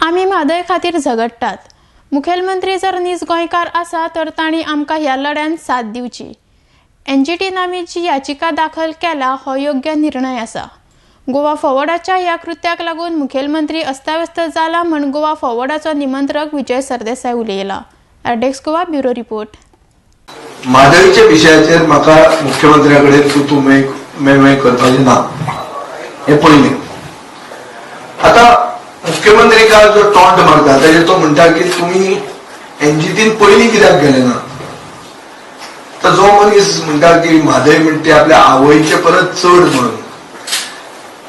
आमी म्हादय खातीर झगडटात. मुखेलमंत्री जर नीज गोंयकार आसा तर तांणी आमकां ह्या लढ्यान साथ दिवची. एनजीटीन आमी जी याचिका दाखल केला हो योग्य निर्णय आसा. गोवा फॉवर्डाच्या ह्या कृत्याक लागून मुखेलमंत्री अस्ताव्यस्त जाला म्हण गोवा फॉवर्डाचो निमंत्रक विजय सरदेसाय उलयला. RDX Goa, bureau report. म्हादयच्या विशयाचेर म्हाका मुख्यमंत्र्या कडेन तूं तूं मैं मैं करपाचें ना, हें पयलें. आतां मुख्यमंत्री काल जो टॉन्ट मारता, ताजेर तो म्हणटा की तुमी एनजीटीन पयलीं कित्याक गेले ना. तर जो मनीस म्हणटा की म्हादय म्हणटा ते आपल्या आवयचे परत चड म्हणून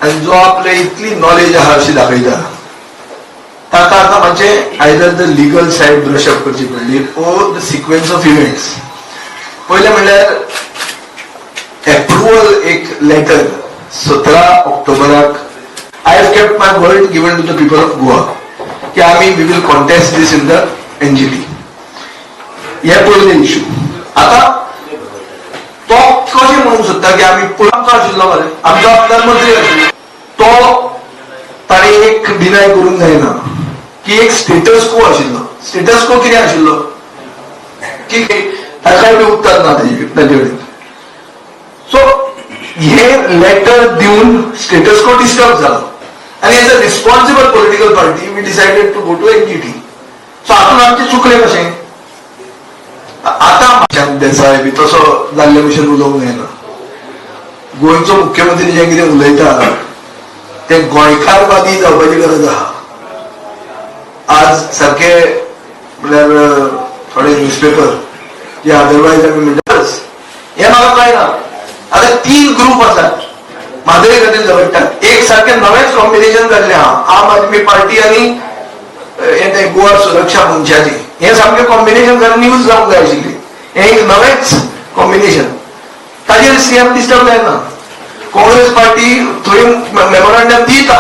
आनी जो आपले इतली नॉलेज आहा अशी दाखयता, ताका आतां मातशें either the legal side brush up करची पडली or the sequence of events. पयलें म्हणल्यार एप्रुवल एक letter 17 ऑक्टोबराक. I have kept my word given to the people of Goa की आमी we will contest this in the NGT. हे पयले issue. आतां तो कशें म्हणूंक सोदता की आमी आमचो आशिल्लो मरे, आमचो आमदार मंत्री आशिल्लो, तो ताणें एक डिनाय करूंक जायना की एक स्टेटस को आशिल्लो. स्टेटस को कितें आशिल्लो की ताकाय बी उत्तर ना ताजे कडेन. सो हे लेटर दिवन स्टेटस को डिस्टर्ब जालो आनी as a responsible political party we decided to go to NGT. So हातून आमचें चुकलें कशें? आतां देसाय बी तसो जाल्ले भशेन उलोवंक जायना. गोंयचो मुख्यमंत्री जें कितें उलयता तें गोंयकारवादी जावपाची गरज आहा. आज सारके म्हणल्यार थोडे न्यूजपेपर जे अदरवायज आमी म्हणटाच, हें म्हाका कळना. आतां तीन ग्रुप आसात म्हादय खातीर झगडटात. एक सारकें नवेंच कॉम्बिनेशन जाल्लें आहा, आम आदमी पार्टी आनी हें तें गोवा सुरक्षा मंचाची. हें सामकें कॉम्बिनेशन जाल्यार न्यूज जावंक जाय आशिल्ली. हें एक नवेंच कॉम्बिनेशन, ताजेर सीएम डिस्टर्ब जायना. काँग्रेस पार्टी थंय मेमोरंडम दिता,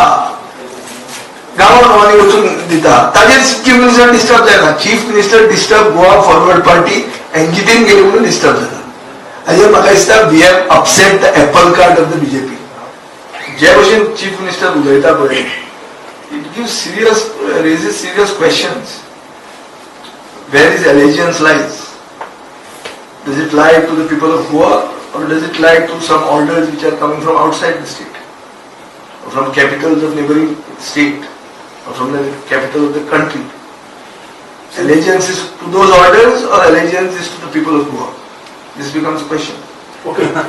गांवा गांवांनी वचून दिता, ताजेर चीफ मिनिस्टर डिस्टर्ब जायना. Chief minister disturb Goa forward party एनजीटीन गेली म्हणून डिस्टर्ब जाता. हाजेर म्हाका दिसता we have upset the apple cart of the BJP. जे भशेन चीफ मिनिस्टर उलयता पळय, it give serious raises serious questions where his allegiance lies. Does it lie to the people of Goa or does it lie to some orders which are coming from outside the state or from capitals of neighboring state or from the capital of the country? Allegiance is to those orders or allegiance is to the people of Goa? This becomes a question.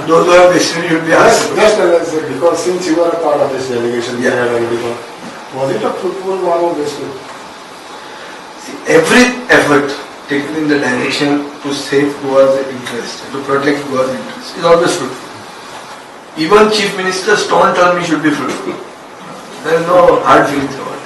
Those who have destiny should be asked. Just tell us, because since you were a part of this delegation, we Yeah. had already gone. Was it a fruitful one or wasteful? See, every effort taken in the direction to save Goa's interest, to protect Goa's interest, is always fruitful. Even Chief Minister's taunt on me should be fruitful. There is no hard feelings about it.